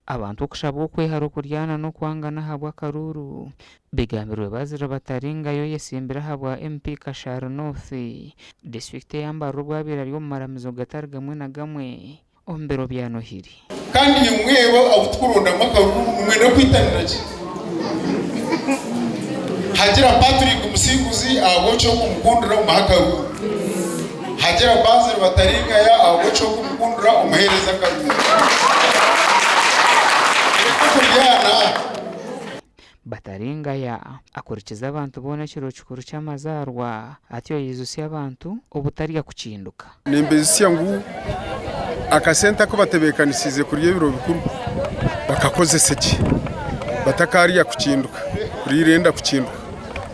Abantu okushabwa okwehara okuryana n'okwangana ahabw'akaruuru bigambirwe Bazil Bataringaya oyetsimbire ahabwa MP Kashari North, disiturikiti eya Mbarara obu abaire ari omu maramizo gatari gamwe na gamwe omu biro bya Nohiri. Kandi imwe abu turikurondamu akaruru nimwenda kwitanira ki? Hagira Patrick Musinguzi ahabw'eki orikumukundira omuhe akaruru. Hagira Basil Bataringaya ahabw'eki orikumukundira omuheereze akaruru. Mureke kuryana. Bataringaya akurikize abantu boona ekiro kikuru ky'amazaarwa atyo yaijutsya abantu obutarya kukinduka. Nimbaijusya ngu akasente aku batebeekanisiize kurya ebiro bikuru bakakozese gye batakaarya kukinduka, kuriira enda kukinduka.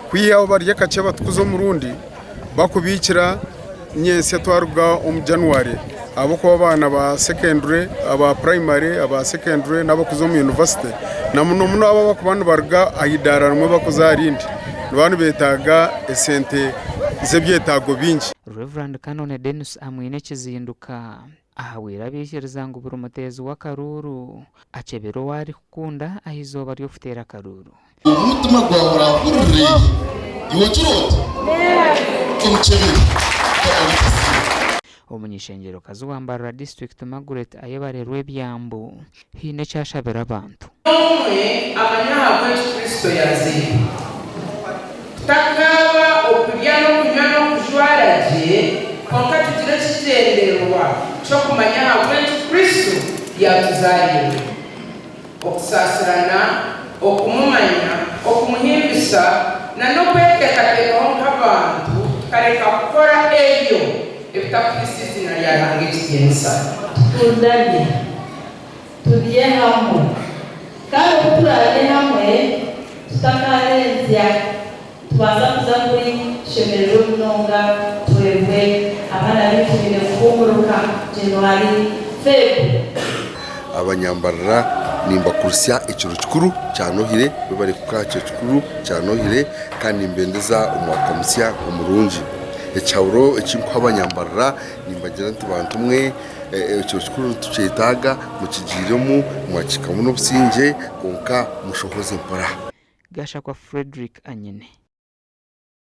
Kwihaho barye kakye batukuze omurundi bakubiikira nyentsya twaruga omu January ahabw'okuba abaana ba secondary, aba primary, aba secondary n'abarikuza omu university na muno muno abo abarikuba nibaruga aha idaara rimwe barikuza aha rindi nibaba nibetaaga esente z'ebyetaago bingi. Rev. Canon Denis Amwine Kizinduka ahabwire abaikiriza ngu buri muteezi w'akaruuru akyebere ou arikukunda aha izooba ry'okuteera akaruuru. Obu omutima gwawe guraahurire, iwe ogire oti, Omukyebere, Mukama w'ekizibu. Omuny'eishengyerokazi wa Mbarara District Margaret Ayebare Rwebyambu haine eki ashabire abantu. Omwe amanye ahabw'enki Kristo yaazairwe. Kutakaaba okurya n'okunywa n'okujwara gye, kwonka tugire ekigyendererwa ky'okumanya ahabw'enki Kristo yaatuzaariirwe. Okusaasirana, okumumanya, okumuhimbisa, na n'okweteekateekaho nk'abantu tukareka kukora ebyo ebitakuhaisa eiziina rya Ruhanga ekitiinisa. Tukundane, turye hamwe, kandi obu turaarye hamwe tutakaarenzya, nitubaasa kuza kuri tushemererwe munonga twebwe abaana baitu baine kuhuumuruka Jenwari, Feb. Abanyambarara nimbakurisya ekiro kikuru kya Nohire, webare kuhika aha kiro kikuru kya Nohire kandi nimbendeza omwaka musya omurungi. Ekihaburo eki nkuha abanyambarara nimbagira nti bantu mwe ekiro kikuru nitukyetaaga mukigiiremu mwakihikamu n'obusingye kwonka mushohoze mpora. Gashakwa Fredrick Anyine.